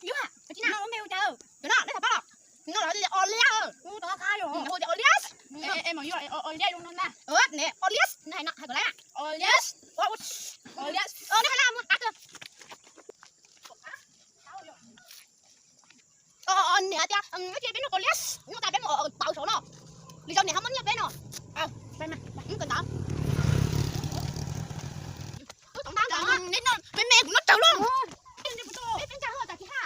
Yog, cov no, cov no, nej tau pab los? No los os liab, os liab, os liab, os liab, os liab, os liab, os liab, os liab. Niam tias cia peb noj kua liab, noj tas peb mus tau saud no. Li zoo niam ho muab nyiaj peb no. Kawm ntawv. Tub tom ntab ntawd, neb noj me me kuv noj tsawg lawm. Peb ntsa ho tas tsis ha.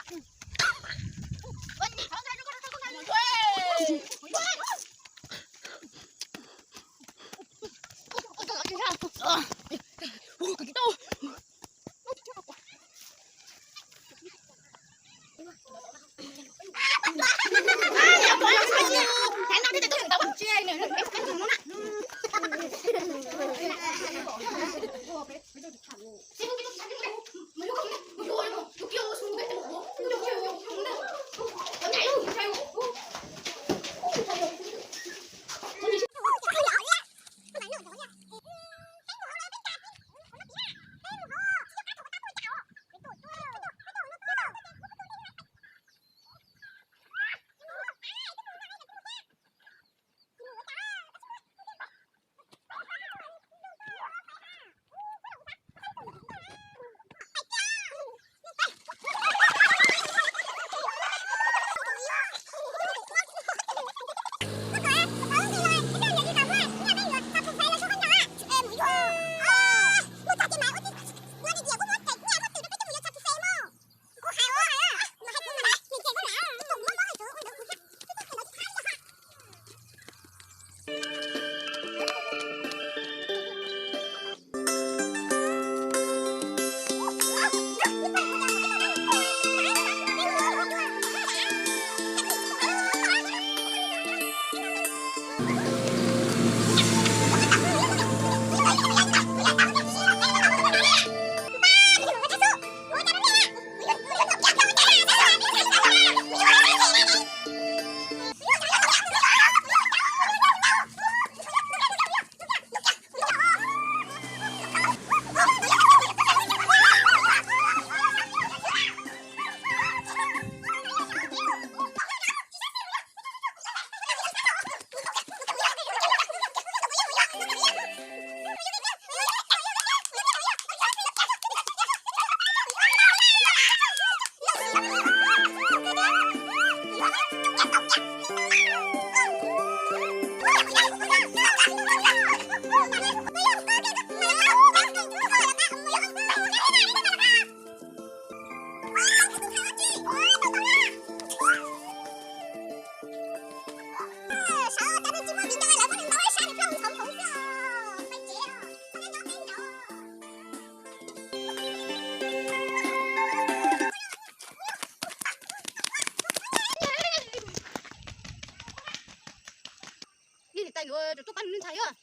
Ib niam tais yuav rau tub pab nws ntxhais os.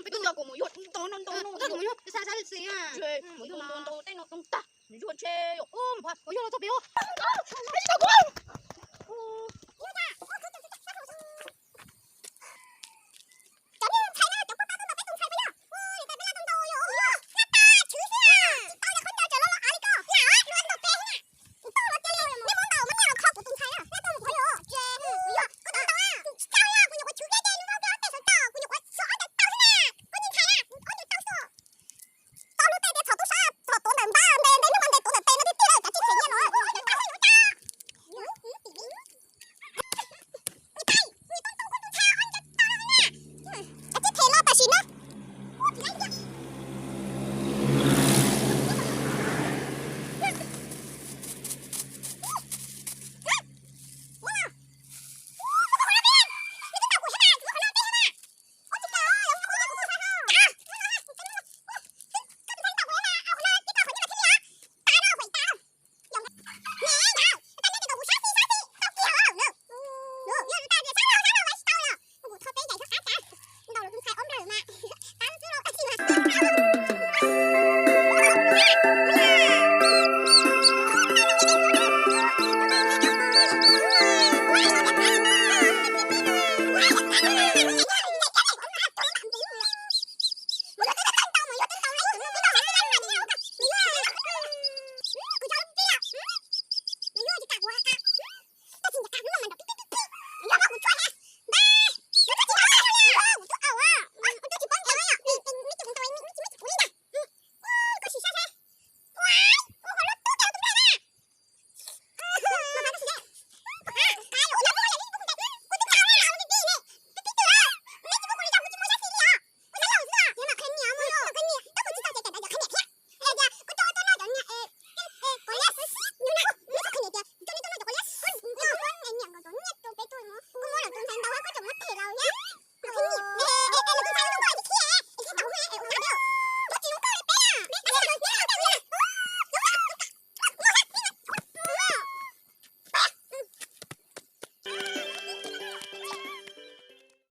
Peb twb nco kuv mus yuav ntau no ntau no, ntau ntau tej no ntau tag, yuav ntshe yuav mus yuav los txog pem os.